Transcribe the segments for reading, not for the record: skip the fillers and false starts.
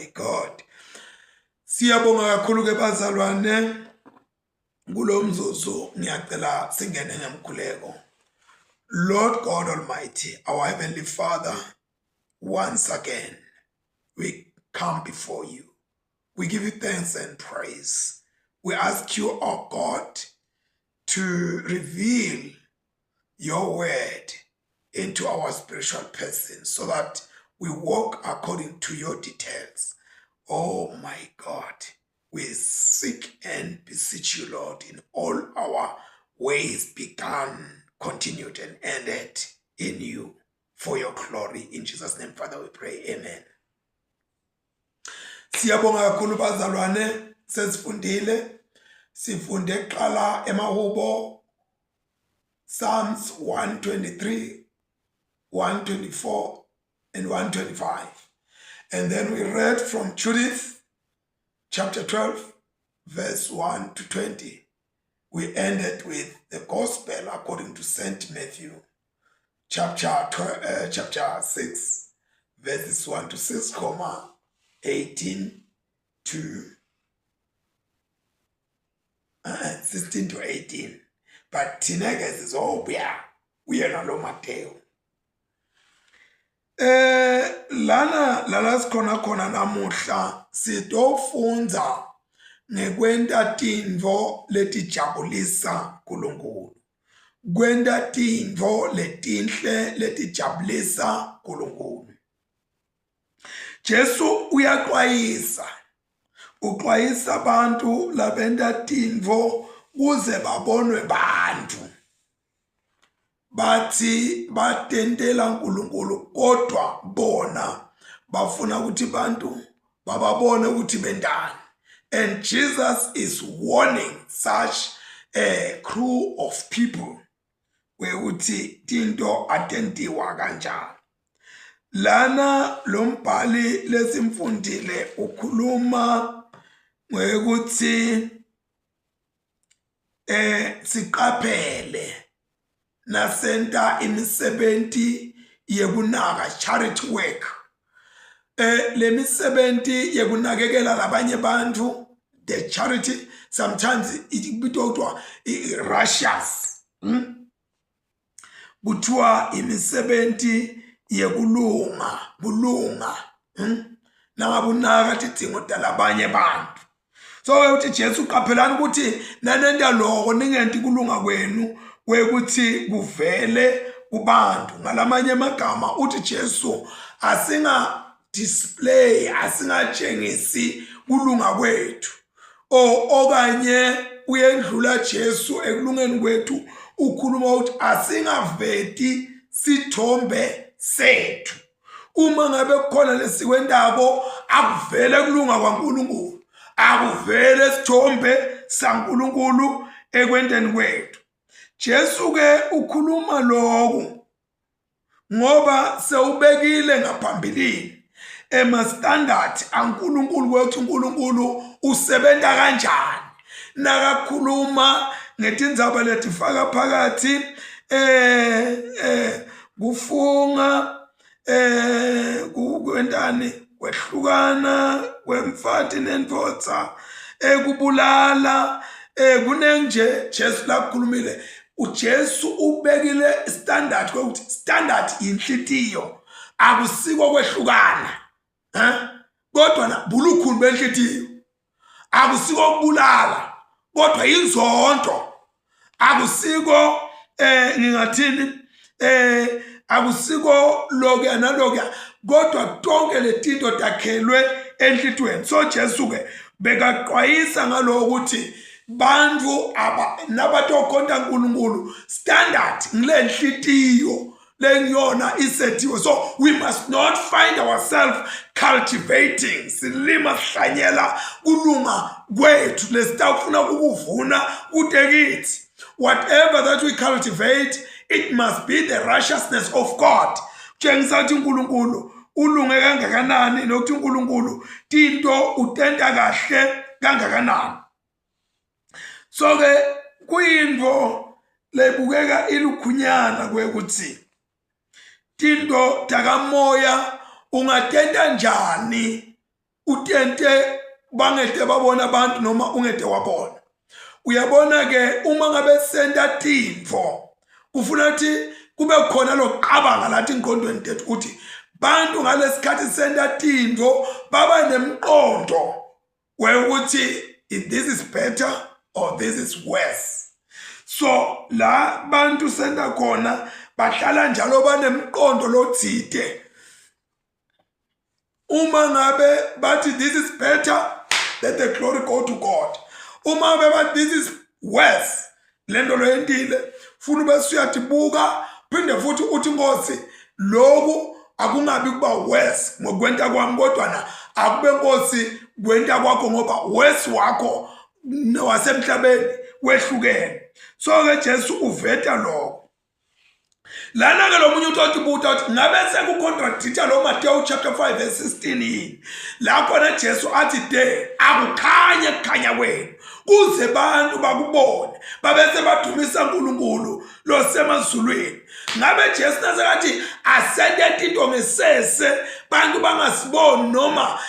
my God. Siyabonga kakhulu ke bazalwane kulo mzuzu ngiyacela singene ngemkhuleko. Lord God Almighty, our heavenly Father, once again we come before you. We give you thanks and praise. We ask you, oh God, to reveal your word into our spiritual person so that we walk according to your details. Oh my God, we seek and beseech you, Lord, in all our ways begun, continued, and ended in you for your glory. In Jesus' name, Father, we pray. Amen. Siyabonga kakhulu bazalwane sesifundile sifunde kuqala emahubo Psalms 123 124 and 125 and then we read from Judith chapter 12 verse 1 to 20 we ended with the gospel according to Saint Matthew chapter 12, chapter 6 verses 1 to 6 comma 18 to 16 to 18 but thina ke sizobuya kuyena lo Mateyu eh lana lana sikhona khona namuhla sitofunza ngekwenta tintfo letijabulisa uNkulunkulu kwenta tintfo letinhle letijabulisa uNkulunkulu Jesu uyaxwayisa uxwayisa abantu labenta tintfo kuze babonwe bantu bathi batentela uNkulunkulu kodwa bona bafuna ukuthi bantu bababone ukuthi bentani and Jesus is warning such a crew of people ukuthi tinto atentiwa kanjani lana lo mbhali lesimfundile ukhuluma ngokuthi eh siqaphele nasenta imisebenti yekunaka charity work eh lemisebenti yekunakekela labanye bantu the charity sometimes ibitwa kuthiwa righteous Kuthiwa imisebenti yekulunga kulunga Nangabe unaka tidzingo talabanye bantu so uthi Jesu qaphelani ukuthi nanenta loko ningenti kulunga kwenu kwekuthi kuvele kubantu ngalamanye amagama uthi Jesu asinga display asingatshengisi kulunga kwethu o okanye uyendlula Jesu ekulungeni kwethu ukhuluma ukuthi asingaveti sithombe sethu uma ngabe kukhona lesikwentako akuvele kulunga kwaNkulunkulu akuvele sithombe saNkulunkulu ekwenteni kwethu Jesu ke ukhuluma lokhu ngoba sewubekile ngaphambilini ema-standard aNkulunkulu kwethu uNkulunkulu usebenta kanjani nakakhuluma ngetindzaba letifaka phakathi eh eh kufunga eh kwentani kwehlukana kwemfati nendvodza ekubulala eh kuningi nje Jesu lakukhulumile uJesu ubekile standard ukuthi standard inhlitiyo akusiko kwehlukana eh kodwa na bulukhulu benhlitiyo akusiko ukubulala kodwa inzondo akusiko eh ngingathini eh akusiko lokuya nalokuya kodwa tonke letinto takhelwe enhlitweni so Jesu ke bekaxwayisa ngaloko ukuthi bantu aba nabatokhonta uNkulunkulu standard ngile nhlitiyo lengiyona isethiwe so we must not find ourselves cultivating silima sihlanyela kulunga kwethu lesitawufuna ukuvuna kude kithi whatever that we cultivate it must be the righteousness of God tshengisa ukuthi uNkulunkulu ulunge kangakanani nokuthi uNkulunkulu tinto utenta kahle kangakanani so ke kuyintfo lebukeka ilukhunyana kwekuthi tinto takamoya ungatenta njani Utente bangete babona abantu noma ungete wabona. Uyabona ke uma ngabe senta tintfo kufuna ukuthi kube khona lokuqabanga lathi engqondweni tethu ukuthi bantu ngalesikhathi senta tintfo baba nemqondo wekuthi if this is better or this is worse. So la bantu senta khona bahlala njalo banemqondo lotsite. Uma ngabe bathi this is better, let the glory go to God. Uma ngabe bathi this is worse, lento loyentile funa ube suyatibuka phinde futhi uthi Nkosi lokhu akungabi kuba worse ngokwenta kwami kodwa na akube Nkosi kwenta kwakho ngoba worse wakho wasemhlabeni wehlukene. So ke Jesu uveta lokho. Lana-ke lo munye uthi otibuta uthi ngabe sekucontradicta lo Mateyu chapter 5 verse 16 yini la khona Jesu athi de akukhanye kukhanya kwenu kuze bantu bakubone babese badumisa uNkulunkulu losemazulwini. Ngabe Jesu nasekathi asente tinto ngesese bantu bangasiboni noma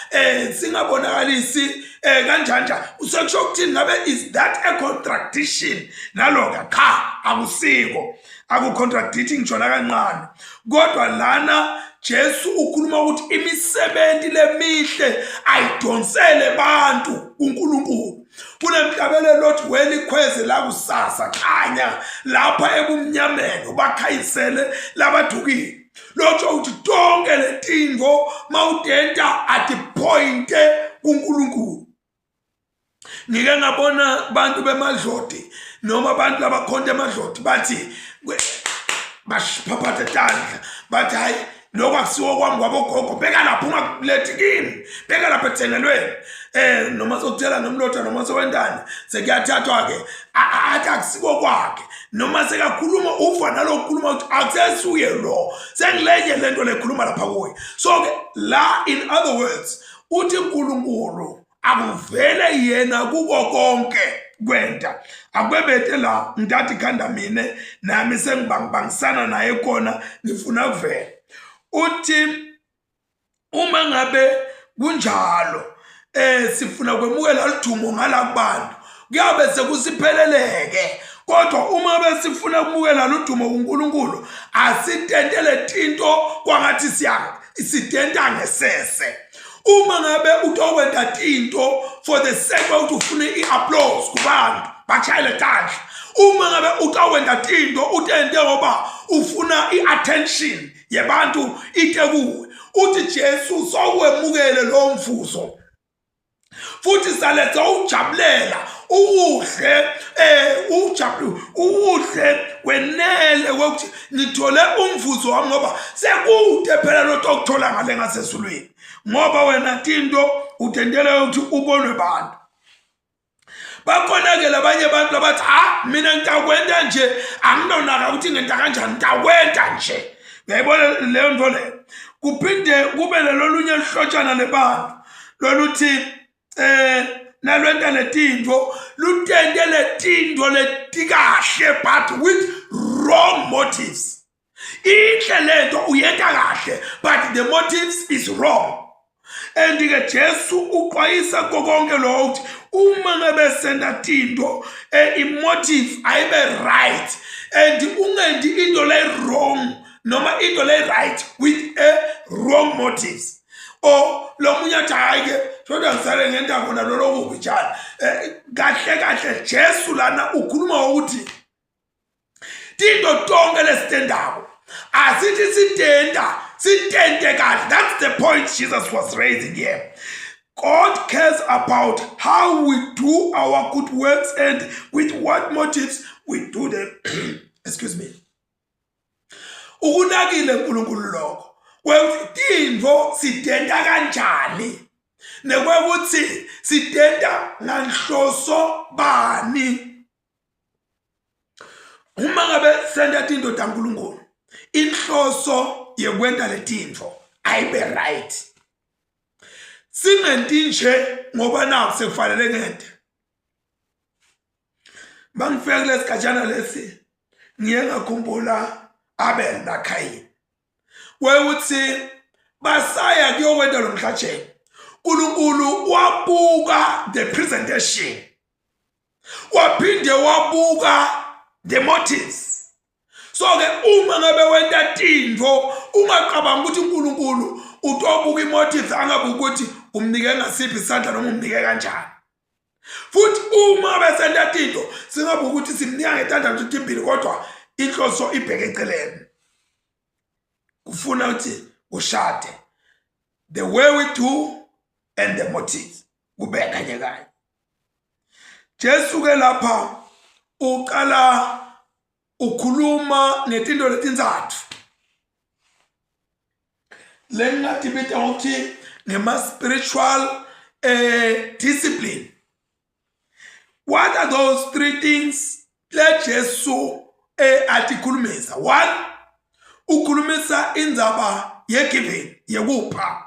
singabonakalisi kanjani njani usekusho ukuthini? Ngabe is that a contradiction naloka? Cha, akusiko, akucontradicti ngisho nakancane. Kodwa lana Jesu ukhuluma ukuthi imisebenzi lemihle ayidonsele bantu kuNkulunkulu. Kunemhlabelelo othi welikhweze la kusasa khanya lapha ebumnyameni ubakhanyisele labadukile. Lotsho ukuthi tonke letinto mawutenta atipointe kuNkulunkulu. Ngike ngabona abantu bemadloti noma abantu abakhonta emadloti bathi bashphaphatha tandla bathi hayi lokho akusiwo kwami kwabogogo, beka lapho ungakulethi kimi, beka lapho ethengelweni noma sokuthela nomlotha noma sowentani sekuyathathwa ke athi akusiko kwakhe, noma sekakhuluma ufa nalokukhuluma ukuthi akusesuye lo, sengilenye lento lekhuluma lapha kuye. So ke la in other words uthi uNkulunkulu akuvele yena kuko konke kwenta akwebete la ngithatha ikhanda mine nami sengibangibangisana naye khona ngifuna kuvela. Uthi uma ngabe kunjalo sifuna kwemukela ludumo ngala kubantu kuyabe sekusipheleleke, kodwa uma besifuna ukumukela ludumo kuNkulunkulu asitentele tinto kwangathi sitenta ngesese. Uma ngabe utokwenta tinto for the sake ukuthi ufune i-applause kubantu bashayele tandla, uma ngabe utawenta tinto utente ngoba ufuna i-attention yebantu ite kuwe, uthi Jesu sowemukele lo mfuzo futhi saletha ujabulela uwudle ujabule uwudle wenele ukuthi ngithole umvuzo wami ngoba sekude phela lo okuthola ngale ngasezulwini, ngoba wena tinto utentele ukuthi ubonwe bantu. Bakhona-ke labanye abantu abathi ah mina ngitakwenta nje anginonaka ukuthi ngenta kanjani, ngitakwenta nje. Uyayibona leyo nto leyo. Kuphinde kube lelolunye luhlotshana lebantu loluthi nalwenta letinto lutente letinto letikahle but with wrong motives. Inhle lento uyenta kahle but the motives is wrong. And ke Jesu uxwayisa konke lokho ukuthi uma ngabe senda tinto i-motive ayibe right and ungendi into le wrong noma into le right with a wrong motives. Or lo munye athi hayi ke kodwa ngisale ngenta kona lolo kubi njalo. Kahle kahle Jesu lana ukhuluma ukuthi tinto tonke lesitendako asithi sitenta sitente kahle. That's the point Jesus was raising here. God cares about how we do our good works and with what motives we do them. Excuse me. Ukunakile uNkulunkulu lokho kwekuthi tintfo sitenta kanjani nekwekuthi sitenta nganhloso bani. Uma ngabe senta tinto taNkulunkulu inhloso yekwenta letintfo ayibe right, singenti nje ngoba naku sekufanele ngente. Bangifika kulesigatshana lesi ngiye ngakhumbula Abel naKhayini, kwekuthi basaya kuyokwenta lo mhlatshelo. uNkulunkulu wabuka the presentation waphinde wabuka the motives. So ke uma ngabe wenta tintfo ungacabanga ukuthi uNkulunkulu utobuka imotives, angabuki ukuthi umnike ngasiphi isandla noma umnike kanjani. Futhi uma besenta tintfo singabuka ukuthi simnika ngetandla letimbili kodwa inhloso ibheke eceleni. Kufuna ukuthi ushade the way we do and the motives kube kanye kanye. Jesu ke lapha uqala ukhuluma ngetinto letintsatfu lengingatibita ngokuthi ngema-spiritual discipline. What are those three things le Jesu atikhulumisa? One, ukhulumisa indzaba ye-giving, yekupha.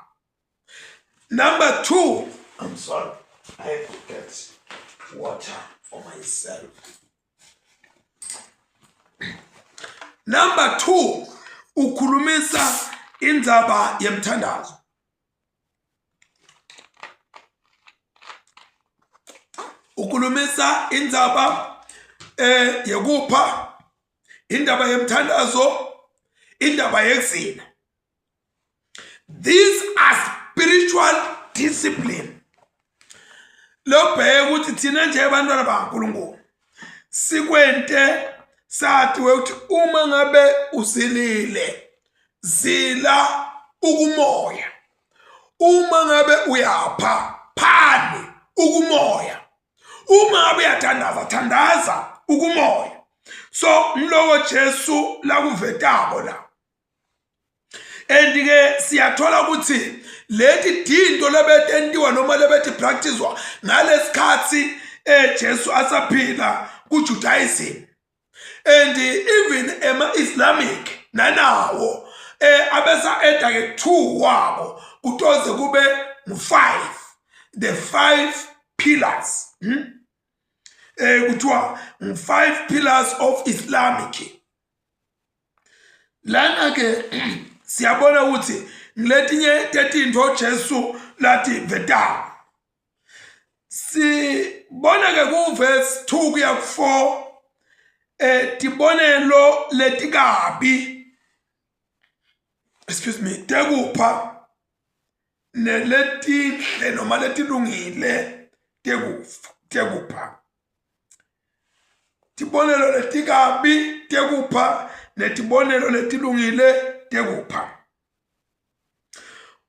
Number two, I'm sorry, I have to get water for myself. Number 2, ukhulumisa indzaba yemthandazo. Ukhulumisa indzaba yekupha, indaba yemthandazo, indaba yekuzila. These are spiritual discipline. Lobheke ukuthi thina nje abantwana bakaNkulunkulu sikwente sathi ukuthi uma ngabe uzilile zila ukumoya, uma ngabe uyapha phani ukumoya, uma ngabe uyathandaza thandaza ukumoya. So mloko Jesu lakuvetako la. And ke siyathola ukuthi leti dinto lebetentiwa noma lebeti practicewa ngalesikhathi Jesu asaphila ku Judaism and even ema Islamic nanawo abesa eda ke 2 wabo kutoze kube ngu5, the 5 pillars. Kuthiwa ngu5 pillars of Islamic. Lana ke siyabona ukuthi ngiletinye tetintfo Jesu lathi vetako. Sibona ke ku verse 2 kuya ku 4 tibonelo letikabi, excuse me, tekupha neletinhle noma letilungile tekufa tekupha. Tibonelo letikabi tekupha netibonelo letilungile tekupha.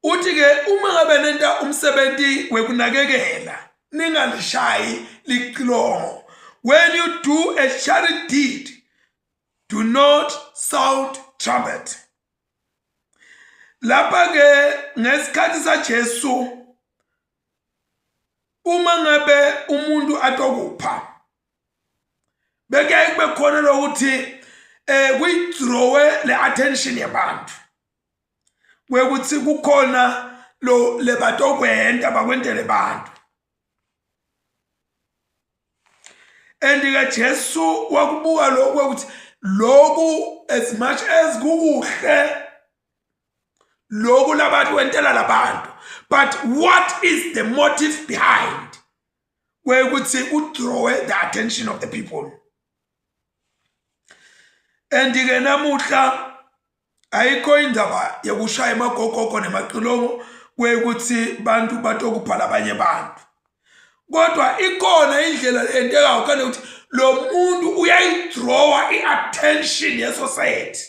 Uthi ke uma ngabe nenta umsebenzi wekunakekela ningalishayi licilongo. When you do a charity deed, do not sound trumpet. Lapha ke ngesikhathi saJesu uma ngabe umuntu atokupha beke kube khona lokuthi kuyidrawe le attention yabantu kwekuthi kukhona lo lebatokwenta bakwentele bantu. And ke Jesu wakubuka lokhu ukuthi lokhu as much as kukuhle lokhu labantu wentela labantu, but what is the motive behind kwekuthi udrawe the attention of the people? And ke namuhla ayikho indaba yokushaya emagogogo nemacilongo kwekuthi bantu batokupha labanye bantu, kodwa ikhona indlela entekayo kanti ukuthi lo muntu uyayidrawa i-attention ye-society,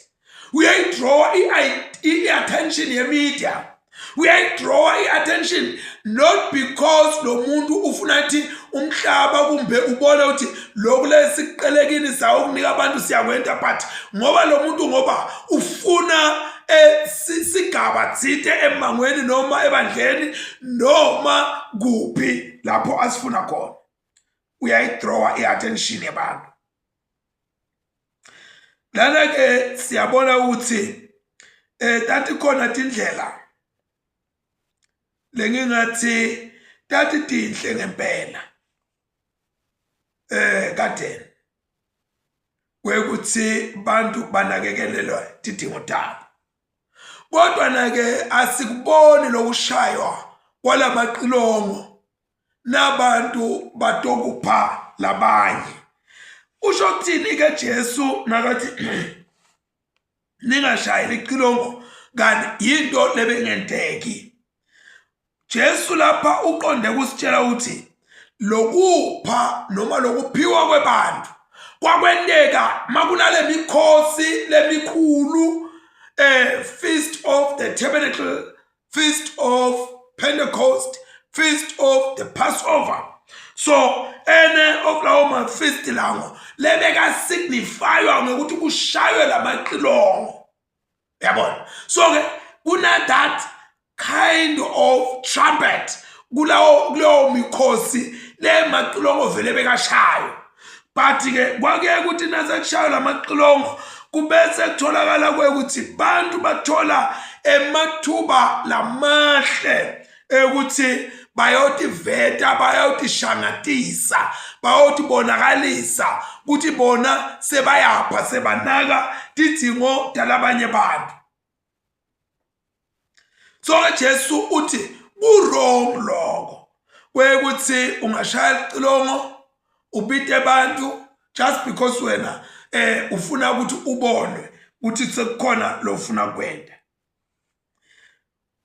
uyayidrawa i-attention ye-media, uyayidrawa i-attention not because lo muntu ufuna ukuthi umhlaba kumbe ubone ukuthi lokhu lesiqelekini sawo ukunika abantu siyakwenta, but ngoba lo muntu ngoba ufuna sigaba thite emangweni noma ebandleni noma kuphi lapho asifuna khona, uyayidrawa i-attention yabantu. Lana ke siyabona ukuthi tati khona tindlela lengingathi tati tinhle ngempela kadeni kwekuthi bantu banakekelelwa tidingo tabo, kodwa na ke asikuboni lokushaywa. Kwalabacilongo nabantu batokupha labanye. Usho kuthini ke Jesu nakathi ningashayeli icilongo kanti yinto lebengenteki? Jesu lapha uqonde kusitshela ukuthi lokupha noma lokuphiwa kwebantu kwakwenteka makunale mikhosi lemikhulu, Feast of the Tabernacle, Feast of Pentecost, Feast of the Passover. So ene of lawo ma-feast lawo lebeka signifywa ngokuthi kushaywe lamacilongo, yabona. So ke kuna that kind of trumpet kulawo kuleyo mikhosi le macilongo vele bekashayo. But ke kwakuye ukuthi nasekushaywa lamacilongo kubese kutholakala kwekuthi bantu bathola emathuba lamahle ekuthi bayotiveta, bayotishangatisa, bayotibonakalisa ukuthi bona sebayapha, sebanaka tidzingo talabanye bantu. So ke Jesu uthi ku-wrong lokho kwekuthi ungashaya icilongo ubite abantu just because wena ufuna ukuthi ubonwe ukuthi sekukhona lofuna kwenda.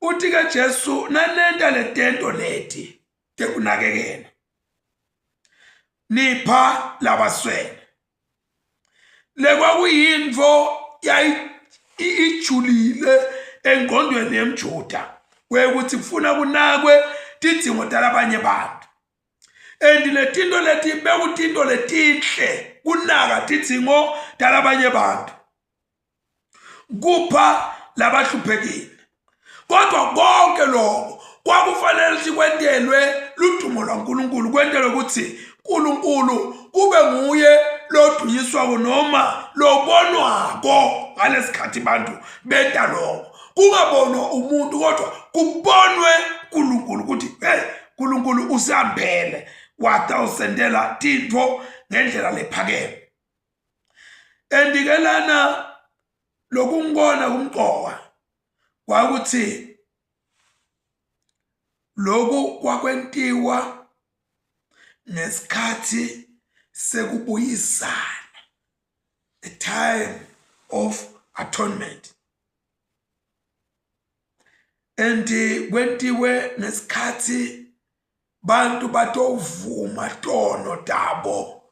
Uthi ke Jesu, nanenta letento leti tekunakekela, nipha labaswele. Lekwakuyintfo ijulile engqondweni yemJuda kwekuthi kufuna kunakwe tidzingo talabanye bantu, and letinto leti bekutinto letinhle, kunaka tidzingo talabanye bantu, kupha labahluphekile. Kodwa konke lokho kwakufanele ukuthi kwentelwe ludumo lwaNkulunkulu, kwentelwe ukuthi uNkulunkulu kube nguye lodunyiswako noma lobonwako ngalesikhathi bantu benta lokho, kungabonwa umuntu kodwa kubonwe uNkulunkulu ukuthi hey, uNkulunkulu usihambele watawusentela tintfo ngendlela lephakeme. And ke lana lokungibona kumqoka kwakuthi lokhu kwakwentiwa ngesikhathi sekubuyisana, the time of atonement, and kwentiwe ngesikhathi bantu batovuma tono tabo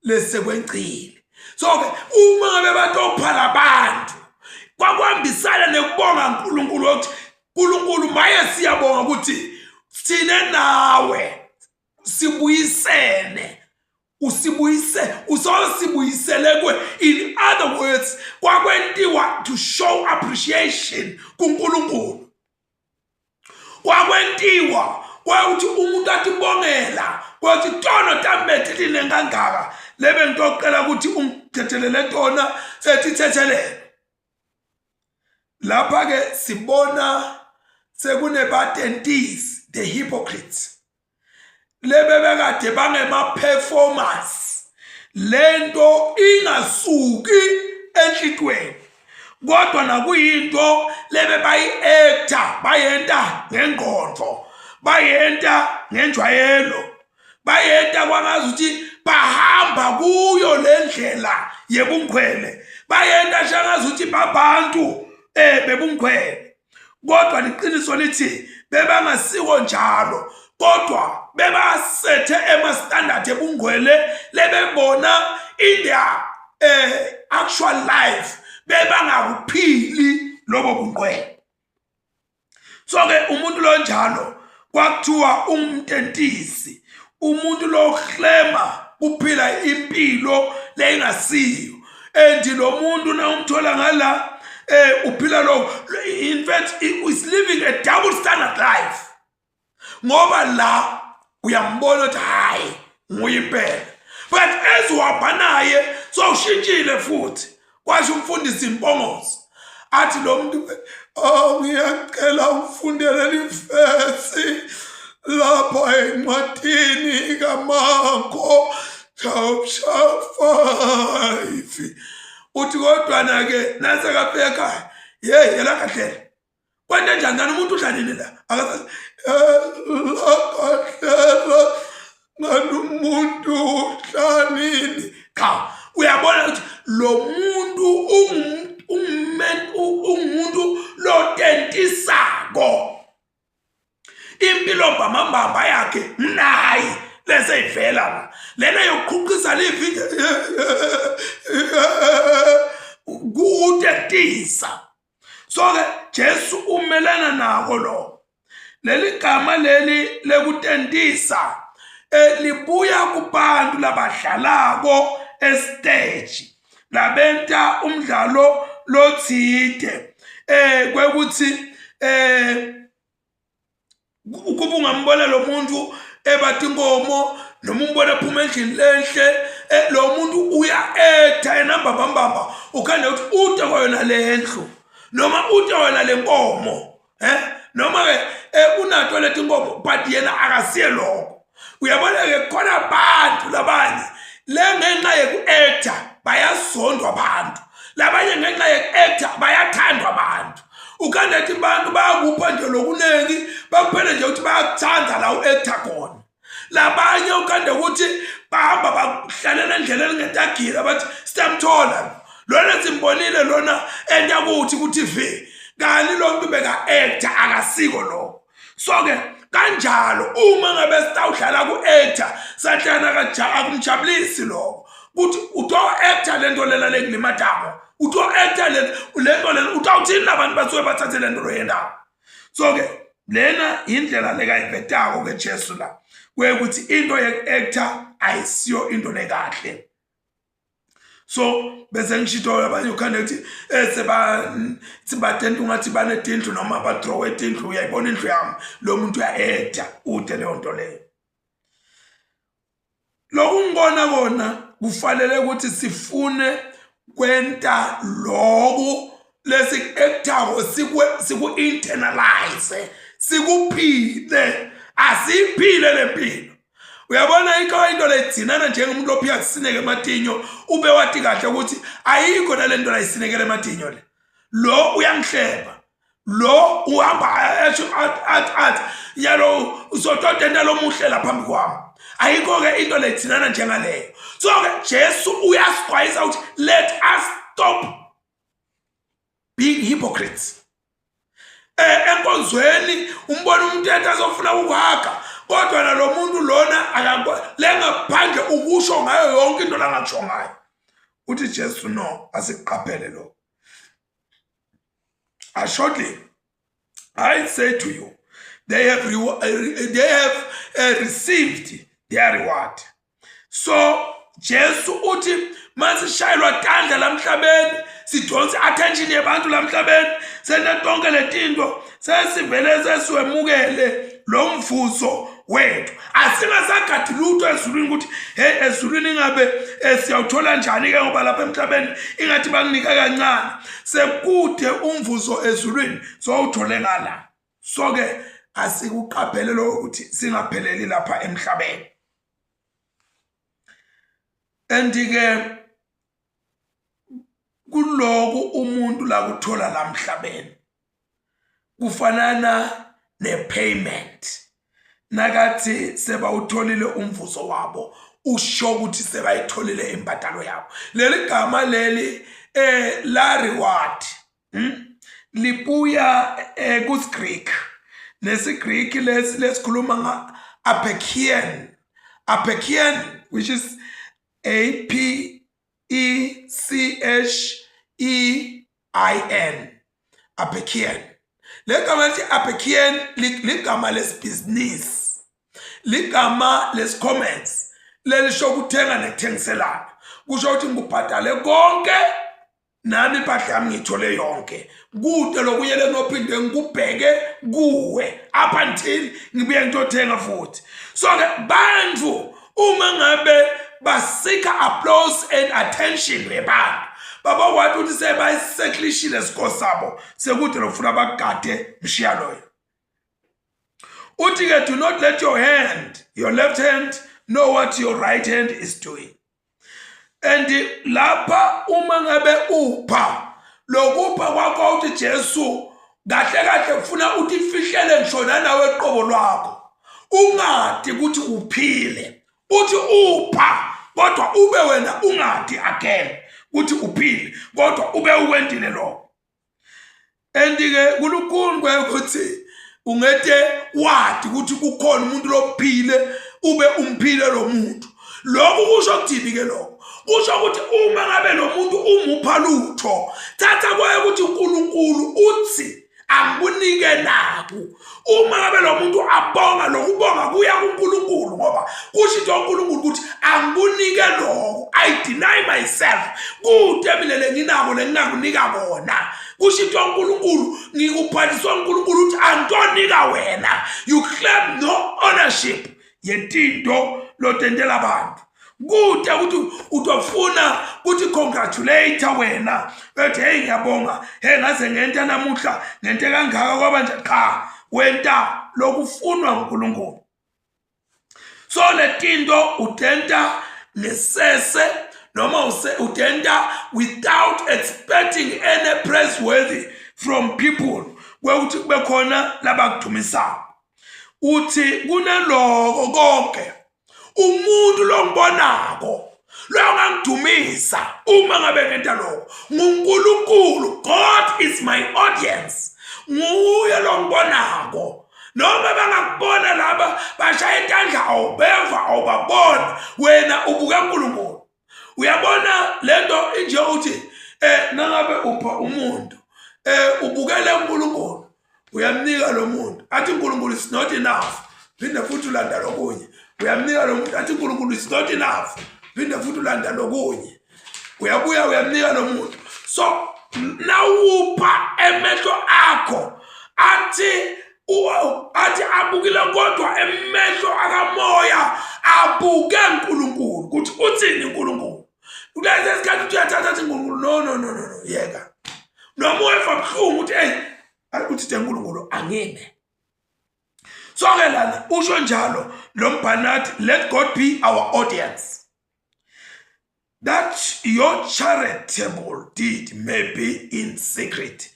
lesekwencile. So ke uma ngabe batopha labantu, kwakuhambisana nekubonga uNkulunkulu ukuthi uNkulunkulu maye siyabonga ukuthi sine nawe sibuyisene, usibuyise, usosibuyisele kwe. In other words, kwakwentiwa to show appreciation kuNkulunkulu. Kwakwentiwa kwakuthi umuntu atibongela kwathi tono tami betitine kangaka lebe ngitocela ukuthi ungithethelele tona, sethithethelele. Lapha ke sibona sekunebatentisi, the hypocrites, lebe bekade bangema-performance, lento ingasuki enhlitweni kodwa nakuyinto lebe bayi-actor, bayenta ngengqondo, bayenta ngenjwayelo, bayenta kwangazi ukuthi bahamba kuyo le ndlela yebunkhwele, bayenta shangazi ukuthi babantu bebunkhwele. Kodwa liqiniso lithi bebangasiko njalo, kodwa bebasethe ema-standard ebungcwele lebebona in their actual life bebangakuphili lobo bungcwele. So ke umuntu lonjalo kwakuthiwa umtentisi, umuntu loklema kuphila impilo leyingasiyo. And lo muntu na umthola ngala uphila lo, in fact is living a double standard life, ngoba la uyambona ukuthi hayi, nguye impela, but as uhamba naye sowushintshile futhi. Kwasho umfundisi Impongozi athi lo muntu, "Oh, ngiyacela ungifundele livesi lapha encwadini kaMarko chapter 5." Uthi kodwa na ke nasekafika ekhaya, hey, yela kahle. Kwente njani kanti umuntu udla nini la? Akasathi kahlelo ngani umuntu udla nini? Cha, uyabona ukuthi lo muntu ungumuntu lotentisako. Impilo mbambambamba yakhe mnayi lese ivela la. Lena yokuqhuqisa livi kutetisa. So ke Jesu umelana nako lo. Leli gama leli lekutentisa eh libuya kubantu labadlalako estage labenta umdlalo lotsite eh kwekuthi eh ukuba ungambona lo muntu ebathi inkomo noma umbona ephuma endlini lenhle eh, lo muntu uya-ektha yena mbambambamba ukhande ukuthi ute kwayona le ndlu noma ute wena le nkomo eh noma-ke eh, unato leti nkomo but yena akasiye lokho uyabona-ke khona abantu labanye le ngenxa yeku-ektha bayazondwa abantu labanye ngenxa yeku-ektha bayathandwa abantu ukanti abantu bayakupha nje lokuningi bakuphele nje ukuthi bayakuthanda la u-ektha khona labanye ukhande ukuthi bahamba bahlalela endleleni ngetagila bathi siyamthola lona simbonile lona enta kuthi ku-tv kanti lo muntu beka-actor akasiko lokho so-ke kanjalo uma ngabe sitawudlala ku-actor sahlana akumjabulisi lokho kuthi uto-actor le nto lena lengilimatako uto-actor le nto lena utawuthini labantu basuke bathathe le nto loyendawo so-ke lena indlela lekayivetako ke Jesu la kwekuthi into yeku-actor ayisiyo into lekahle so bese ngishito abanye ukhanda ukuthi eh seba sibatenta ungathi banetindlu noma badrowe tindlu uyayibona indlu yami lo muntu uya-actor ude leyo nto leyo Lokungibona kona kufanele ukuthi sifune kwenta loku lesiku-actako siku-internalize sikuphile asiyiphile le mpilo uyabona ikho into legcinana njengomuntu ophika kusineke ematinyo ube wati kahle ukuthi ayikho nale nto layisinekele ematinyo le lo uyangihleba lo uhamba esho athi athi yalo usototenta lomuhle lapha phambi kwami ayikho-ke into lethinana njengaleyo so-ke Jesu uyasixwayisa ukuthi let us stop being hypocrites eh enkonzweni umbona umuntu ethi azofuna ukuhaga kodwa nalo muntu lona akakwa lengaphandle ukusho ngayo yonke into langakusho ngayo uthi Jesu no asiqaphele lo Assuredly, I say to you, they have, they have received their reward. So Jesu uthi masishayelwa tandla lamhlabeni sidonse attention yebantu lamhlabeni senta tonke letinto sesivele sesiwemukele lo mvuzo wethu asingasagadi lutho ezulwini ukuthi hey ezulwini ingabe eh, siyawuthola njani ke ngoba lapha emhlabeni ingathi banginika kancane sekude umvuzo ezulwini sowuthole ngala so ke asikuqaphele lokho ukuthi singapheleli lapha emhlabeni and ke kuloku umuntu lakuthola la mhlabeni kufanana ne-payment nakathi sebawutholile umvuzo wabo usho ukuthi sebayitholile imbadalo yabo leli gama leli eh la reward hmm? libuya eh, kusiGreek nesiGreek lesi lesikhuluma nga apekian apekian which is A P E C H E I N Apekian le gama lithi Apekian ligama lesibhizinisi ligama lesi-commerce lelisho ukuthenga nekuthengiselana kusho ukuthi ngikubhadale konke nami impahla yami ngiyithole yonke kude lokunye lengophinde ngikubheke kuwe up until ngibuye ngitothenga futhi so ke bantu uma ngabe basika applause and attention yebantu babakwathi ukuthi sebayiseklishile isikho sabo sekude lokufuna bagade mshiya loyo uthi ke do not let your hand your left hand know what your right hand is doing and lapha uma ngabe upha lokupha kwakho uthi Jesu Kahle kahle kufuna utifihlele ngisho nanawe qobo lwakho. Ungadi ukuthi uphile. Uthi upha kodwa ube wena ungadi again ukuthi uphile kodwa ube ukwendile lokho. And ke kulukhuni ukuthi ungete wadi ukuthi kukhona umuntu lophile ube umphile lo muntu. Lokhu kusho ukuthini ke lokho? Kusho ukuthi uma ngabe lo muntu umupha lutho, thatha kwaye ukuthi uNkulunkulu uthi angikunike naku. Uma ngabe lo muntu abonga lokubonga kuya kuNkulunkulu ngoba kusho into uNkulunkulu ukuthi angikunike lokho. I deny myself. Kude mina lenginako lengingakunika kona. Kusho into uNkulunkulu ngikuphathiswa uNkulunkulu ukuthi angitonika wena. You claim no ownership yetinto lotentela abantu. Kude ukuthi utofuna ukuthi congratulate wena ethi hey ngiyabonga hey ngaze ngenta namuhla ngente kangaka kwaba nje cha wenta lokufunwa uNkulunkulu. So letinto utenta ngesese noma utenta without expecting any praiseworthy from people kwekuthi kube khona labakudumisayo. Uthi kunaloko konke umuntu longibonako longangidumisa uma ngabe ngenta lokho nguNkulunkulu. God is my audience. Nguye longibonako. Noma bangakubona laba bashaya intandla awubeva awubabona wena ubuka uNkulunkulu. Uyabona lento inje uthi nangabe upha umuntu ubukele uNkulunkulu uyamnika lo muntu athi uNkulunkulu is not enough phinde futhi ulanda lokunye. Uyamnika lo muntu athi uNkulunkulu is not enough phinde futhi ulanda lokunye. Uyabuya uyamnika lo muntu. So nawupha emehlo akho athi athi abukile kodwa emehlo akamoya abuke uNkulunkulu ukuthi uthini uNkulunkulu. Kulezi sikhathi uthi uyathatha athi uNkulunkulu no no no no no yeka. Noma ueva buhlungu uthi hey uthi nje uNkulunkulu angime. So ke lana usho njalo lo mbhali let God be our audience. That your charitable deed may be in secret.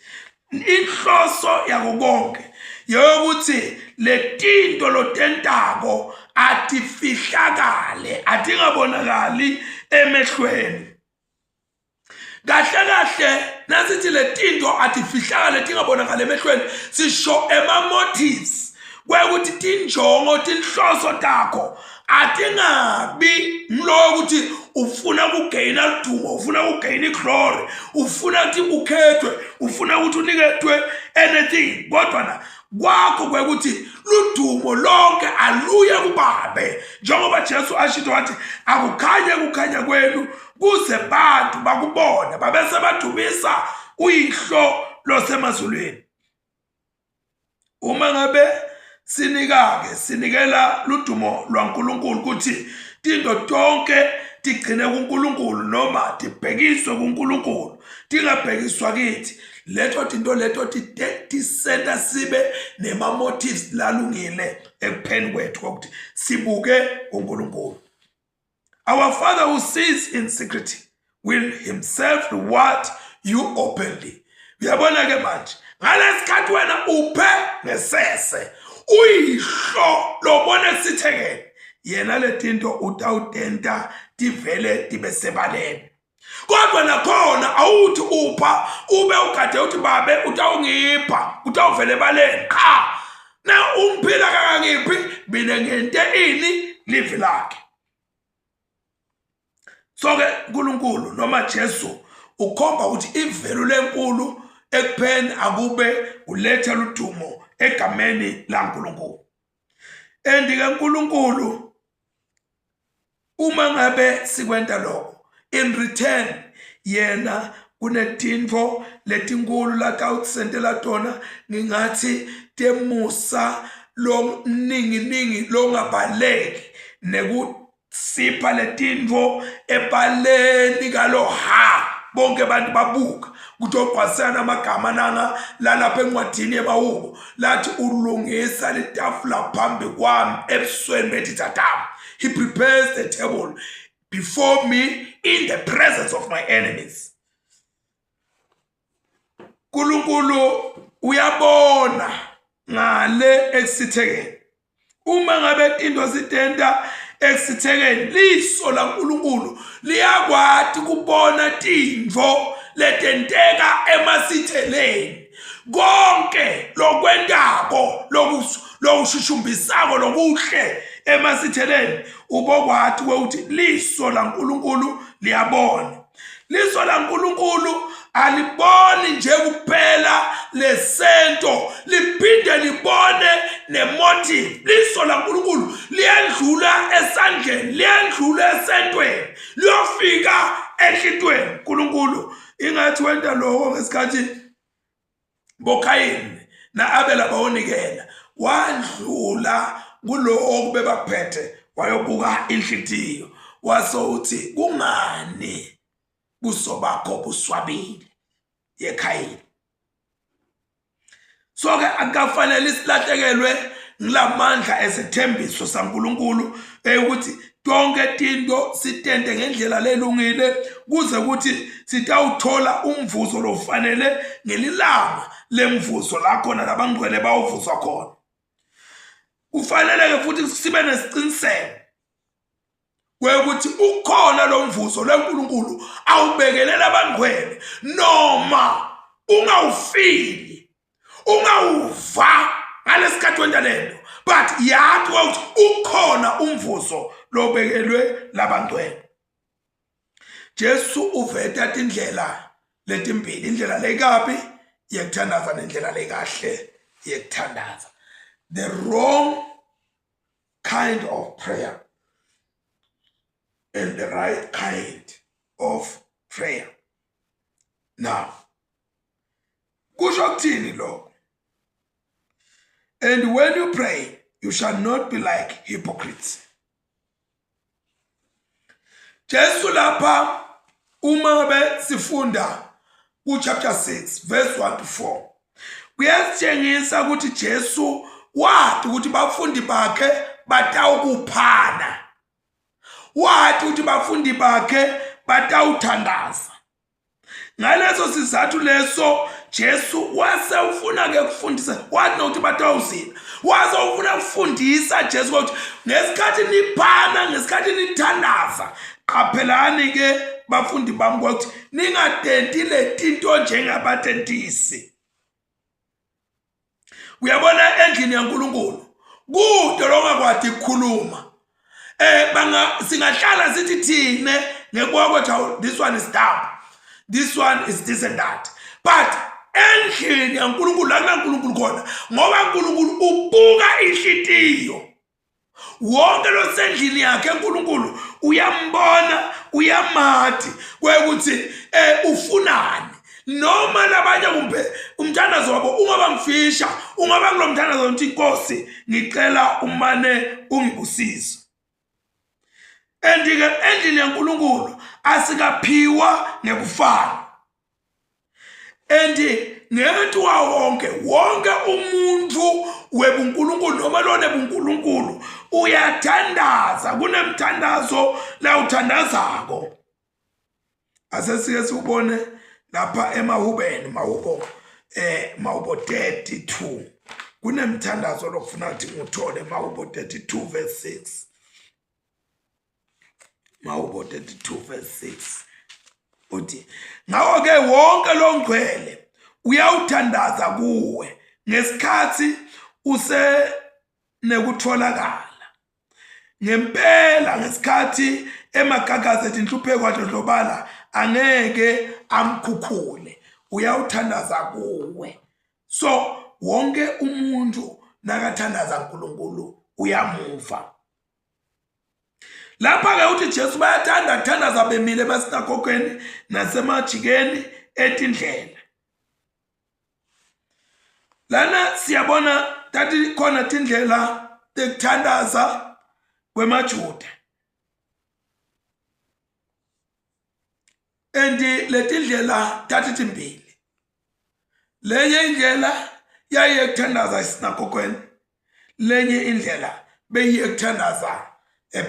Inhloso yako konke yokuthi letinto lotentako atifihlakale atingabonakali emehlweni. Kahle kahle nasithi letinto atifihlakale tingabonakali emehlweni sisho ema motives kwekuthi tinjongo tinhloso takho atingabi ngilowo ukuthi ufuna ukugeyina ludumo, ufuna ukugeyina iglory, ufuna ukuthi ukhethwe, ufuna ukuthi uniketwe anything, kodwa na kwakho kwekuthi ludumo lonke aluye kubabe njengoba Jesu ashito wathi akukhanye kukhanya kwenu kuze bantu bakubone babese badumisa uyihlo losemazulwini. Uma ngabe sinika-ke sinikela ludumo lwaNkulunkulu ukuthi tinto tonke tigcine kuNkulunkulu noma tibhekiswe kuNkulunkulu tingabhekiswa kithi. Leto tinto leto tisenta sibe nema-motives lalungile ekupheni kwethu ukuthi sibuke uNkulunkulu. Our Father who sees in secret will himself reward you openly. Uyabona ke manje ngalesikhathi wena uphe ngesese uyihlo lobona esithekeni yena letinto utawutenta tivele tibe sebaleni. Kodwa nakhona awuthi upha ube ugade uthi babe utawungipha utawuvela ebaleni cha na umphila kakangiphi mina ngente ini livi lakhe. So ke uNkulunkulu noma Jesu ukhomba ukuthi ivelu lenkulu ekupheni akube uletha ludumo egameni laNkulunkulu. And ke uNkulunkulu uma ngabe sikwenta lokho in return yena kunetintfo letinkulu latawutisentela tona ngingathi temusa lomninginingi longabaleki nekusipha letintfo ebaleni kalo ha bonke abantu babuka kutogcwalisana amagama nanga lalapha encwadini yemahubo lathi ulungisa litafula phambi kwami ebusweni betitha tami. He prepares the table before me in the presence of my enemies. Nkulunkulu Uyabona ngale ekusithekeni. Uma ngabe tinto sitenta ekusithekeni, liso laNkulunkulu liyakwati kubona tintfo letenteka emasitheleni. Konke lokwentako lokushushumbisako lokuhle emasitheleni ubokwati ukuthi liso laNkulunkulu liyabona. Liso laNkulunkulu aliboni nje kuphela lesento, liphinde libone nemotive. Liso laNkulunkulu liyendlula esandleni, liyendlula esentweni, liyofika enhlitweni. uNkulunkulu ingathi wenta lokho ngesikhathi boKhayini na-Abela bawunikela, wandlula kulo okube bakuphethe wayobuka inhlitiyo, wase uthi kungani buso bakho buswabile yeKhayini. So ke akukafanele silahlekelwe ngilamandla esethembiso saNkulunkulu ukuthi tonke tinto sitente ngendlela lelungile kuze ukuthi sitawuthola umvuzo lofanele ngelilanga lemvuzo la khona labangcwele bawuvuzwa khona. Kufanele-ke futhi sibe nesiqiniseko kwekuthi ukhona lo mvuzo lweNkulunkulu awubekelela abangcwele, noma ungawufili, ungawuva ngalesikhathi wenta lento, but yathi ukuthi ukhona umvuzo lobekelwe labangcwele. Jesu uveta tindlela letimbili, indlela lekabi yekuthandaza nendlela lekahle yekuthandaza. The wrong kind of prayer and the right kind of prayer. Now, kusho kuthini lokho? And when you pray, you shall not be like hypocrites. Jesu lapha uma be sifunda ku chapter 6 verse 1 to 4 kuyasitshengisa ukuthi Jesu wathi ukuthi bafundi bakhe batawukuphana, wathi ukuthi bafundi bakhe batawuthandaza. Ngaleso sizathu leso Jesu wase ufuna ke kufundisa, wathi nokuthi batawuzila, wase ufuna kufundisa Jesu ukuthi ngesikhathi niphana, ngesikhathi nithandaza, qaphelani ke bafundi bami ukuthi ningatenti letinto njengabatentisi. Uyabona endlini yaNkulunkulu kude longakwadi ukukhuluma, banga singahlala sithi thine ngekubuka kwethu this one is dumb, this one is this and that, but endlini yaNkulunkulu la kunaNkulunkulu khona, ngoba uNkulunkulu ubuka inhlitiyo. Wonke losendlini yakhe uNkulunkulu uyambona, uyamati kwekuthi ufunani. Noma labanye kumbe umthandazo wabo ungaba mfisha, ungaba kulo mthandazo ukuthi Nkosi ngicela umane ungibusise. And-ke endlini yaNkulunkulu asikaphiwa ngekufana. And ngethi wonke wonke umuntu webuNkulunkulu noma lona ebuNkulunkulu uyathandaza, kunemthandazo la uthandazako. Asesike siubone lapha emahubeni, mahubo mahubo 32, kunemthandazo lokufuna ukuthi ngithole mahubo 32 verse 6. Mahubo 32 verse 6 uthi, ngakho-ke wonke longcwele uyawuthandaza kuwe ngesikhathi usenekutholakala. Ngempela ngesikhathi emagagazi ethi inhlupheko adlondlobala angeke amkhukhule, uyawuthandaza kuwe. So wonke umuntu nakathandaza uNkulunkulu uyamuva. Lapha ke uthi Jesu bayathanda kuthandaza bemile emasinagogweni nasemajikeni etindlela. Lana siyabona tathi khona tindlela tekuthandaza kwemaJuda. And letindlela tathi timbili. Lenye indlela yayiye kuthandaza esinagogweni, lenye indlela beyiye kuthandaza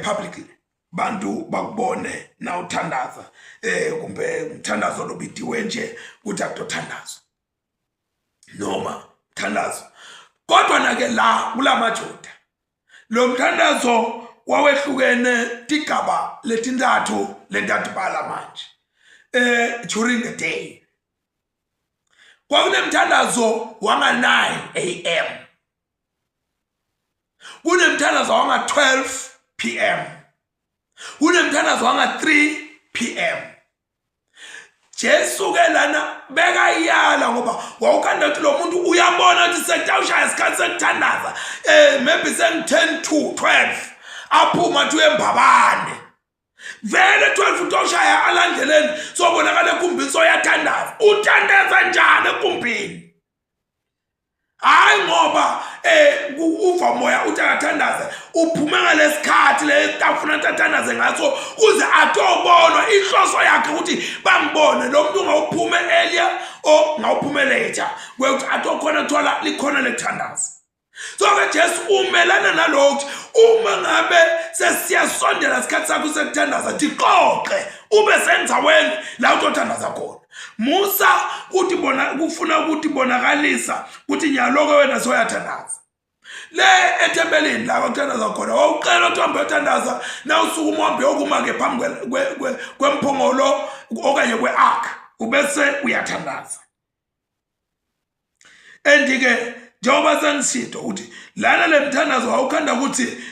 publicly, bantu bakubone na uthandaza, kumbe umthandazo lobidiwe nje ukuthi akutothandazwa noma. Thandazo. Kodwa na ke la kulamaJuda lo mthandazo wawehlukene tigaba letintathu lentatibala manje during the day. Kwakunemthandazo wanga 9 am, kunemthandazo wanga 12 p.m., kunemthandazo wanga 3 p.m. Jesu ke lana bekayala ngoba wawukhanda ukuthi lo muntu uyabona ukuthi sekutawushaya isikhathi sekuthandaza, maybe sengu 10 to 12, aphuma athi uyembabane vele 12 utoshaya alandleleni, sobonakala egumbini soyathandaza. Uthandaza njani egumbini? Hayi, ngoba uva moya uthi akathandaze, uphume ngalesikhathi letafuna athandaze ngaso kuze atobonwa. Inhloso yakhe ukuthi bangibone. Lo muntu ungawuphume earlier or ngawuphume later kwekuthi atokhona kuthola likhona lekuthandaza. So ke Jesu umelana nalokho: uma ngabe sesiyasondela isikhathi sakho sekuthandaza, diqoqe ube sendzaweni la utothandaza khona. Musa ukuthi bona kufuna ukuthi bonakalisa ukuthi nyaloko wena soyathandaza. Le ethempelini la kuthandaza khona, wawucela ukuthi uhambe uyothandaza na usuku uhambe uyokuma ke phambi kwemphongolo okanye kwe-ark, ubese uyathandaza. And-ke njengoba sengishido ukuthi lana le mthandazo wawukhanda ukuthi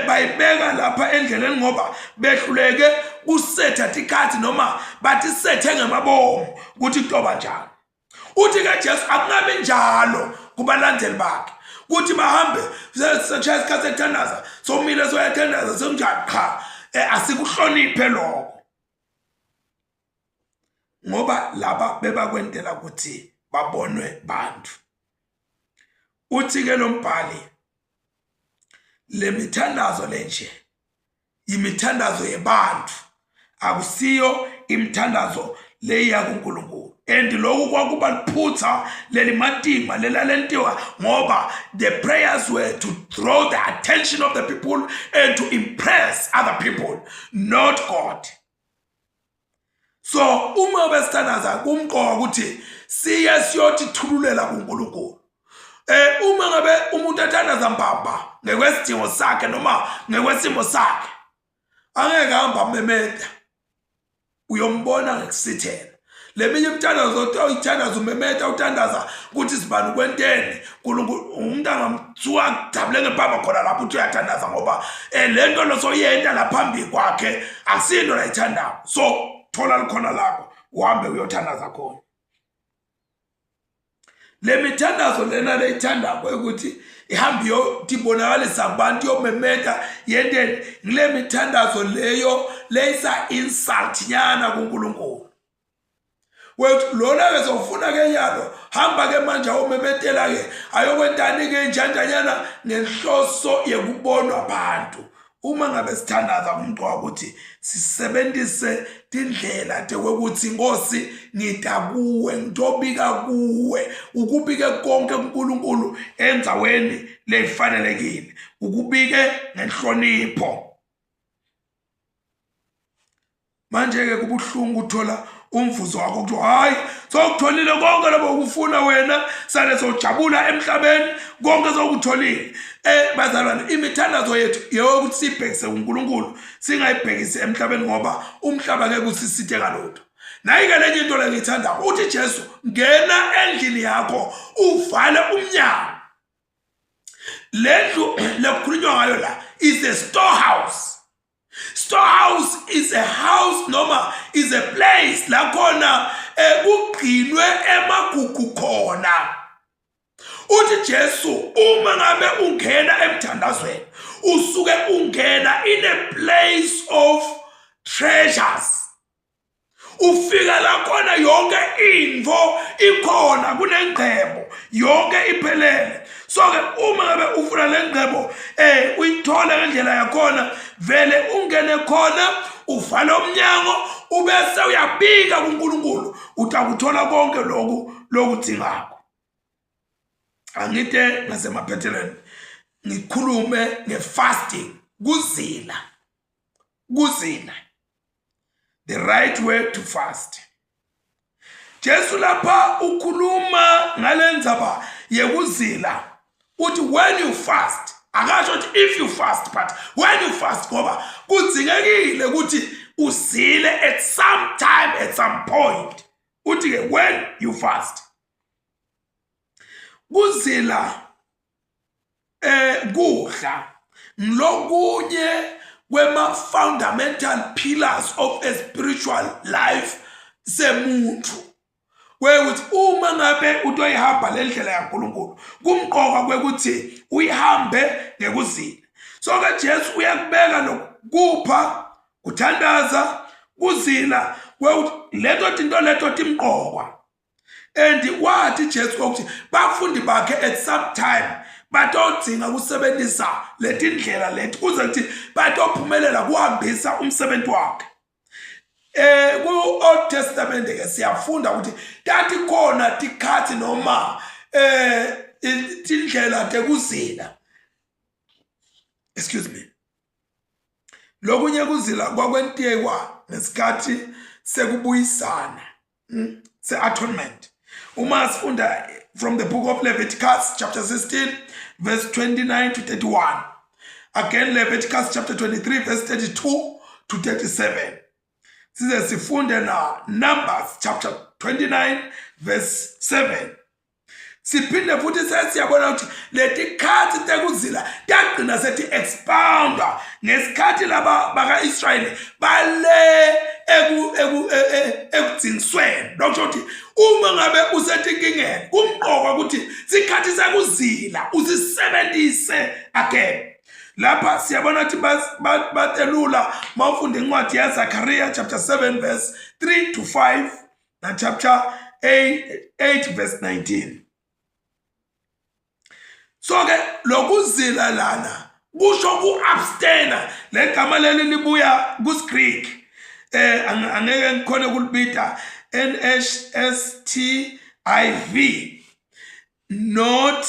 bayibeka lapha endleleni ngoba behluleke kusetha tikhathi noma bathi sethe ngemabomu ukuthi kutoba njani. Uthi ke Jesu akungabi njalo kubalandeli bakhe kuthi bahambe sekushaya isikhathi sekuthandaza, somile soyathandaza, sekunjani. Cha, asikuhloniphe lokho ngoba laba bebakwentela ukuthi babonwe bantu. Uthi ke lo mbhali, le mithandazo lenje imithandazo yebantu, akusiyo imithandazo leya kuNkulunkulu. And lokhu kwakuba liphutha lelimatima lelalentiwa ngoba the prayers were to draw the attention of the people and to impress other people, not God. So uma besithandaza kumqoka ukuthi siye siyothi thululela kuNkulunkulu. Uma ngabe umuntu ethandaza mbamba ngekwesidingo sakhe noma ngekwesimo sakhe, angeke hamba memeda, uyombona ngekusithela. Leminye imithandazo oyithandaza umemeta, uthandaza ukuthi sibani kwenteni uNkulunkulu, umuntu angamthuka akujabule ngempama khona lapho uthi uyathandaza, ngoba le nto losoyenta laphambi kwakhe akusinto layithandayo. So thola likhona lakho, uhambe uyothandaza khona. Le mithandazo lena leyithandako ukuthi ihambe iyotibonakalisa kubantu, iyomemeta yenteni, ngile mithandazo leyo leyisa insult nyana kuNkulunkulu wethu. Lona ke sofuna ke yalo hamba ke manje ayomemetela ke ayokwentani ke njanjanyana ngenhloso yekubonwa abantu. Uma ngabe sithandaza kumqoka ukuthi sisebenzise tindlela tekwekuthi, Nkosi, ngita kuwe, ngitobika kuwe, ukubike konke kuNkulunkulu endzaweni lefanelekile, ukubike ngenhlonipho. Manje ke kubuhlungu uthola umvuzo wakho kuthiwa hayi, sokutholile konke lobo ukufuna wena, sale sojabula emhlabeni, konke sokutholile. Bazalwane, imithandazo yethu yokuthi siyibhekise kuNkulunkulu, singayibhekisi emhlabeni, ngoba umhlaba ngeke usisithe ngalutho. Nayi-ke lenye into lengiyithandayo, uthi Jesu, ngena endlini yakho uvale umnyango. Le ndlu lekukhulunywa ngayo la is a storehouse. Storehouse is a house noma is a place la khona kugcinwe emagugu khona. Uthi Jesu, uma ngabe ungena emthandazweni, usuke ungena in a place of treasures, ufika la khona yonke info ikhona, kunengcebo yonke iphelele. So ke uma ngabe ufuna le ngcebo uyithole ngendlela yakhona, vele ungene khona, uvale umnyango, ubese uyabika kuNkulunkulu, utakuthola konke lokhu lokudzingako. Angite ngasemaphethelweni ngikhulume ngefasting, kuzila, kuzila, the right way to fast. Jesu lapha ukhuluma ngalendzaba. yekuzila uthi when you fast, akasho ukuthi if you fast, but when you fast, ngoba kudzingekile ukuthi uzile at some time, at some point. Uthi ke when you fast, kuzila kudla ngilokunye kwema fundamental pillars of a spiritual life semuntu, kwekuthi uma ngabe utoyihamba le ndlela yaNkulunkulu, kumqoka kwekuthi uyihambe ngekuzila. So ke Jesu uyakubeka lokupha, kuthandaza, kuzila, kwekuthi leto tinto leto timqokwa. And wathi Jesu ukuthi bafundi bakhe at some time batodzinga kusebenzisa letindlela leti kuze kuthi batophumelela kuhambisa umsebenzi wakhe. Ku Old Testament ke siyafunda ukuthi tathi khona tikhathi noma tindlela tekuzila, excuse me. Lokunye kuzila kwakwentiwa ngesikhathi sekubuyisana, se-atonement. Uma sifunda from the book of Leviticus chapter 16 verse 29 to 31, again Leviticus chapter 23 verse 32 to 37, size sifunde na Numbers chapter 29 verse 7, siphinde futhi sesiyabona ukuthi letikhathi tekuzila tagcina sethi expounda ngesikhathi laba baka-Israyeli bale ekudzingisweni. Lokho ukuthi uma ngabe usetinkingeni, kumqoka ukuthi sikhathi sekuzila usisebenzise again. Lapha siyabona ukuthi batelula mawufunda incwadi yaZakhariya chapter 7 verse 3 to 5 na chapter 8 verse 19. So ke lokuzila lana kusho ku-abstainer. Le gama leli libuya kusiGreek, angeke ngikhone kulibita, N H S T I V, not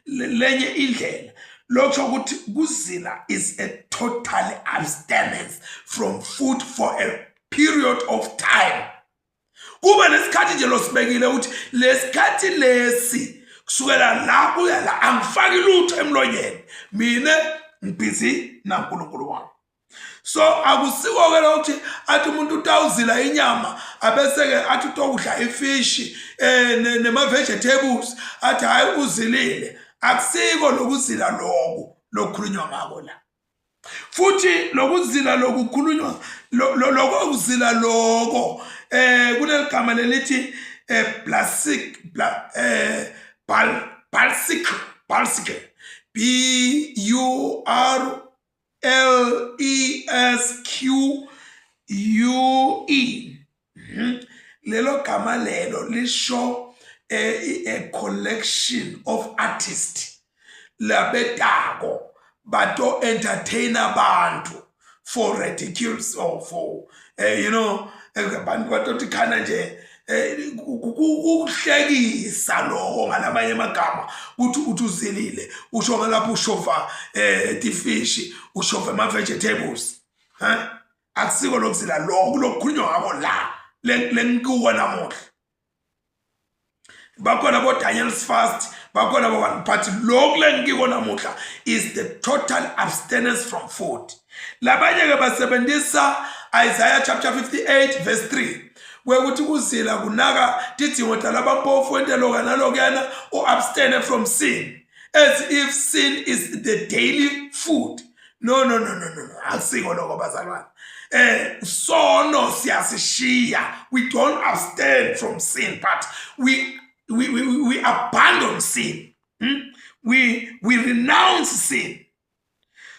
lenye indlela. Lokho ukuthi kuzila is a total abstinence from food for a period of time. Kuba nesikhathi nje losibekile ukuthi lesikhathi lesi kusukela la kuya la angifaki lutho emlonyeni, mina ngibhizi naNkulunkulu wami. So akusiko ke ukuthi athi umuntu utawuzila inyama, abese ke athi utokudla ifishi nema vegetables, athi hayi, uzilile. Akusiko lokuzila lokho lokukhulunywa ngako la. Futhi lokuzila lokukhulunywa lokho kuzila lokho kuneligama lelithi plastic bal balsic balsic, B U R L E S Q U E. Lelo gama lelo lisho a collection of artists labetako bato entertain abantu for ridicules or for abantu batothi khana nje kuhlekisa lokho. Ngalamanye amagama uthi uzilile, usho ngalapho ushova tifishi, ushova ama vegetables. Ha, akusiko lokuzila lokho lokukhulunywa ngako la lengikuwa namuhla. Bakhona bo Daniel's fast, bakhona bo, but lokhu lengikiko namuhla is the total abstinence from food. Labanye ke basebenzisa Isaiah chapter 58 verse 3, kwekuthi kuzila kunaka tidzingo talabampofu, wente loka nalokuyana, u-abstain from sin, as if sin is the daily food. No, no, no, no, no, no, akusiko lokho, bazalwane. Sono siyasishiya. We don't abstain from sin, but we abandon sin, We renounce sin.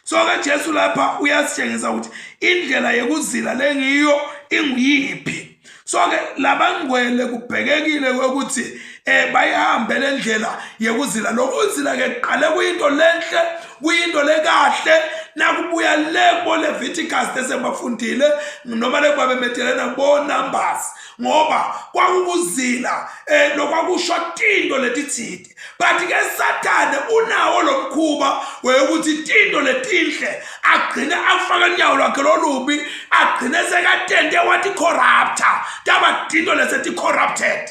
So ke Jesu lapha uyasitshengisa ukuthi indlela yekuzila lengiyo inguyiphi. So ke labangcwele kubhekekile ukuthi bayihambe le ndlela yekuzila. Lokuzila ke kuqale kuyinto lenhle, kuyinto lekahle, nakubuya le kubo Leviticus lesebafundile noma le babemetelena kubo Numbers. Ngoba kwakukuzila eh lokwakusho tinto letitsite. But ke Sathane unawo lomkhuba wekuthi tinto letinhle agcine afaka unyawo lwakhe lolubi agcine sekatente wathi corrupta taba tinto leseti corrupted.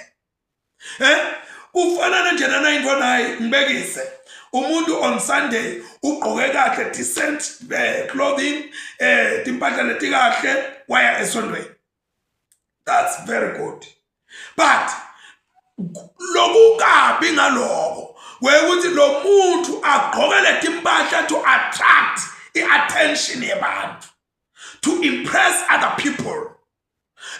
Eh kufana nje nana into nayi ngibekise umuntu on Sunday ugqoke kahle decent eh, clothing eh timpahla letikahle waya esontweni. That's very good. But lokukabi ngaloko kwekuthi lo muntu agqoke letimpahla to attract i-attention yebantu to impress other people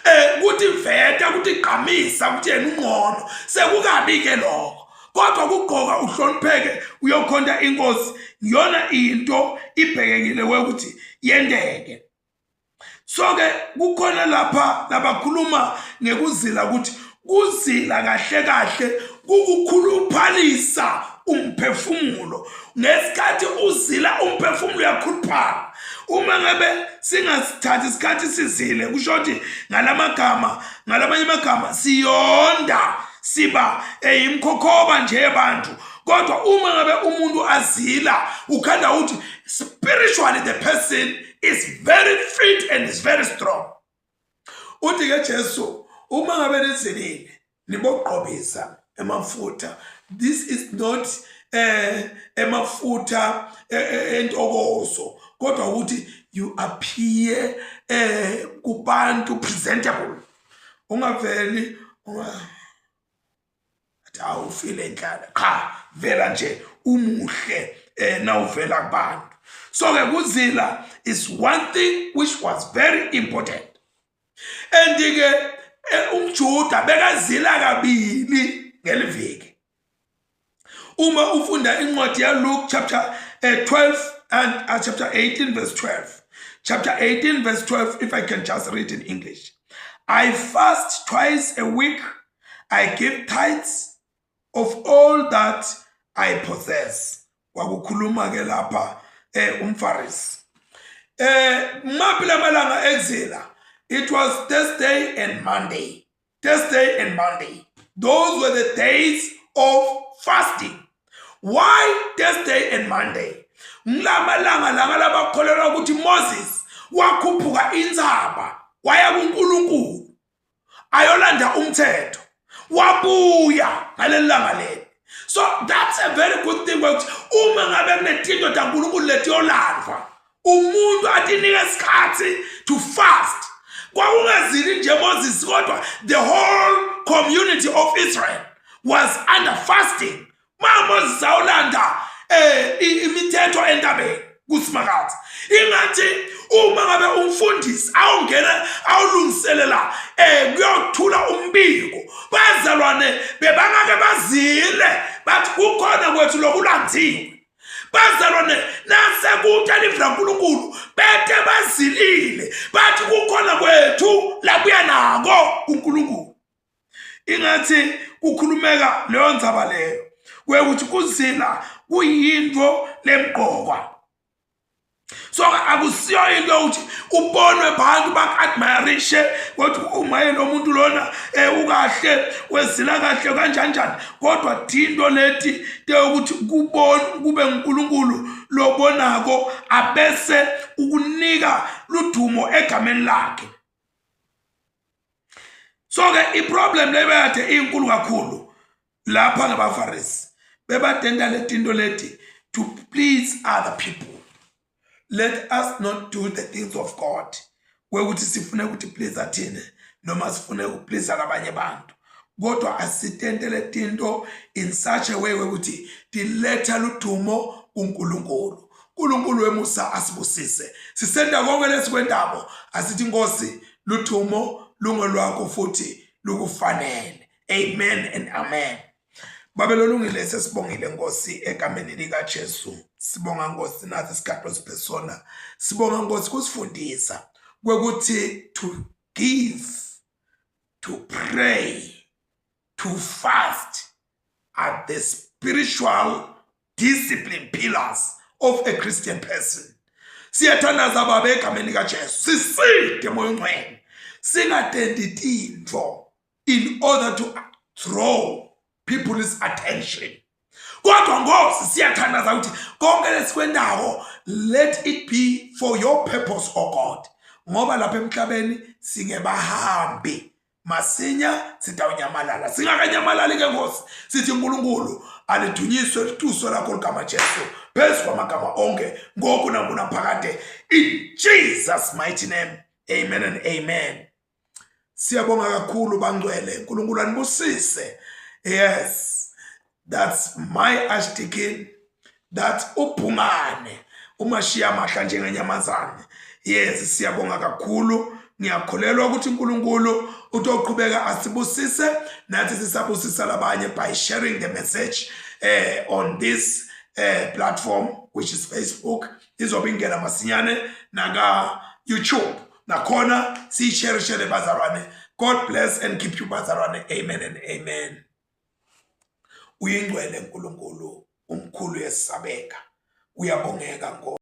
eh kuthi veta kuthi gqamisa ukuthi yena ungcono sekukabi ke lokho kodwa kugqoka uhlonipheke uyokhonta inkosi iyona into ibhekekile ukuthi yenteke. So ke kukhona lapha labakhuluma ngekuzila ukuthi kuzila kahle kahle kukukhuluphalisa umphefumulo. Ngesikhathi uzila umphefumulo uyakhuluphala. Uma ngabe singasithathi isikhathi sizile kusho ukuthi ngalamagama ngalamanye amagama siyonda siba eyimkhokhoba nje yabantu. Kodwa uma ngabe umuntu azila ukhanda ukuthi spiritually the person is very fit and is very strong. Uthi ke Jesu uma ngabe nizilile nibogqobisa emafutha. This is not eh emafutha entokozo kodwa ukuthi you appear eh kubantu presentable. Ungaveli unga athi awufile indlala cha vela nje umuhle eh nawuvela kubantu. So ke kuzila is one thing which was very important. And ke umJuda bekazila kabili ngeliviki. Uma ufunda incwadi ya Luke chapter 12 and chapter 18 verse 12. Chapter 18 verse 12, if I can just read in English. I fast twice a week. I give tithes of all that I possess. Kwakukhuluma ke lapha umFarisi. Maphi lamalanga ekuzila? It was Thursday and Monday. Thursday and Monday. Those were the days of fasting. Why Thursday and Monday? Ngulamalanga langa labakholelwa ukuthi Moses wakhuphuka intsaba waya kuNkulunkulu ayolanda umthetho wabuya ngaleli langa leli. So that's a very good thing ukuthi uma ngabe kunetinto taNkulunkulu letiyolandvwa umuntu atinike isikhathi to fast. Kwakungazili nje Moses kodwa the whole community of Israel was under fasting. Ma Moses awulanda imithetho entabeni kuSimakadze. Ingathi uma ngabe umfundisi awungena awulungiselela kuyothula umbiko bazalwane bebangake bazile bathi kukhona kwethu lokulandziwe. Bazalwane nasekuthi livi laNkulunkulu bete bazilile bathi kukhona kwethu labuya nako kuNkulunkulu. Ingathi kukhulumeka leyo ndzaba leyo kwekuthi kuzila kuyinto lemqokwa. So akusiyo into yokuthi ubonwe bantu baku-admirishe ukuthi umaye lo muntu lona ukahle wezila kahle kanjani njani, kodwa thinto leti teyokuthi kubone kube nguNkulunkulu lobonako abese ukunika ludumo egameni lakhe. So ke iproblem le bekade inkulu kakhulu lapha ngabaFarisi bebadenda letinto leti to please other people. Let us not do the things of God kwekuthi sifune ukuthi please thina noma sifune ukuplease labanye abantu, kodwa asitente letinto in such a way ukuthi tiletha ludumo kuNkulunkulu. uNkulunkulu wemusa asibusise. Sisenda konke lesikwendabo asithi Nkosi ludumo lungolwakho futhi lukufanele. Amen and amen. Babe lolungile sesibongile Nkosi egameni lika Jesu. Sibonga Nkosi nathi isikhathi osiphe sona. Sibonga Nkosi kusifundisa kwekuthi to give, to pray, to fast are the spiritual discipline pillars of a Christian person. Siyathandaza Baba egameni likaJesu. Siside moya ongcwele. Singatenti tintfo in order to draw people's attention. Kodwa Nkosi siyathandaza ukuthi konke lesikwendako let it be for your purpose, O God. Ngoba lapha emhlabeni singebahambi masinya sitawunyamalala. Singakanyamalali ke Nkosi, sithi uNkulunkulu alidunyiswe lituso lakho ligama Jesu phezu kwamagama onke ngoku nakunaphakade, in Jesus mighty name, amen and amen. Siyabonga kakhulu bangcwele, uNkulunkulu anibusise. Yes, that's my archdeacon, that's uBhungane umashiya amahla njengenyamazane. Yes, siyabonga kakhulu. Ngiyakholelwa ukuthi uNkulunkulu utoqhubeka asibusise nathi sisabusisa labanye by sharing the message on this platform, which is Facebook. Izobe ingena masinyane naka YouTube nakhona, siyishare bazalwane. God bless and keep you, bazalwane. Amen and amen. Uyingcwele uNkulunkulu, umkhulu, yesabeka, uyabongeka Nkosi.